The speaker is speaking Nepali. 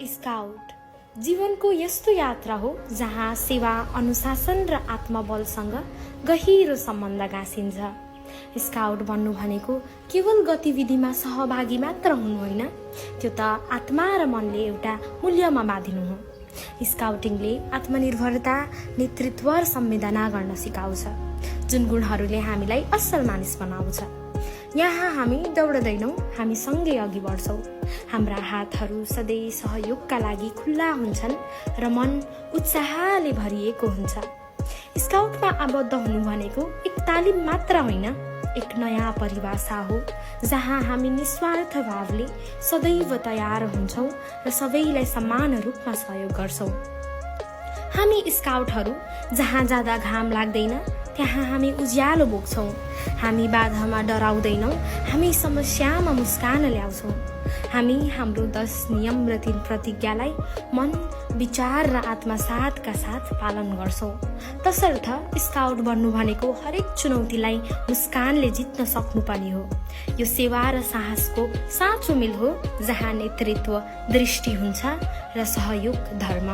स्काउट जीवनको यस्तो यात्रा हो जहाँ सेवा, अनुशासन र आत्मबलसँग गहिरो सम्बन्ध गाँसिन्छ। स्काउट बन्नु भनेको केवल गतिविधिमा सहभागी मात्र हुनु होइन, त्यो त आत्मा र मनले एउटा मूल्यमा बाँधिनु हो। स्काउटिङले आत्मनिर्भरता, नेतृत्व र संवेदना गर्न सिकाउँछ, जुन गुणहरूले हामीलाई असल मानिस बनाउँछ। यहाँ हामी दौड्दैनौँ, हामी सँगै अघि बढ्छौँ। हाम्रा हातहरू सधैँ सहयोगका लागि खुल्ला हुन्छन् र मन उत्साहले भरिएको हुन्छ। स्काउटमा आबद्ध हुनु भनेको एक तालिम मात्र होइन, एक नयाँ परिभाषा हो जहाँ हामी निस्वार्थ भावले सदैव तयार हुन्छौँ र सबैलाई समान रूपमा सहयोग गर्छौँ। हामी स्काउटहरू जहाँ जाँदा घाम लाग्दैन त्यहाँ हामी उज्यालो बोक्छौँ। हामी बाधामा डराउँदैनौँ, हामी समस्यामा मुस्कान ल्याउँछौँ। हामी हाम्रो 10 नियम र 3 प्रतिज्ञालाई मन, विचार र आत्मसातका साथ पालन गर्छौँ। तसर्थ स्काउट बन्नु भनेको हरेक चुनौतीलाई मुस्कानले जित्न सक्नुपर्ने हो। यो सेवा र साहसको साँचो मेल हो, जहाँ नेतृत्व दृष्टि हुन्छ र सहयोग धर्म।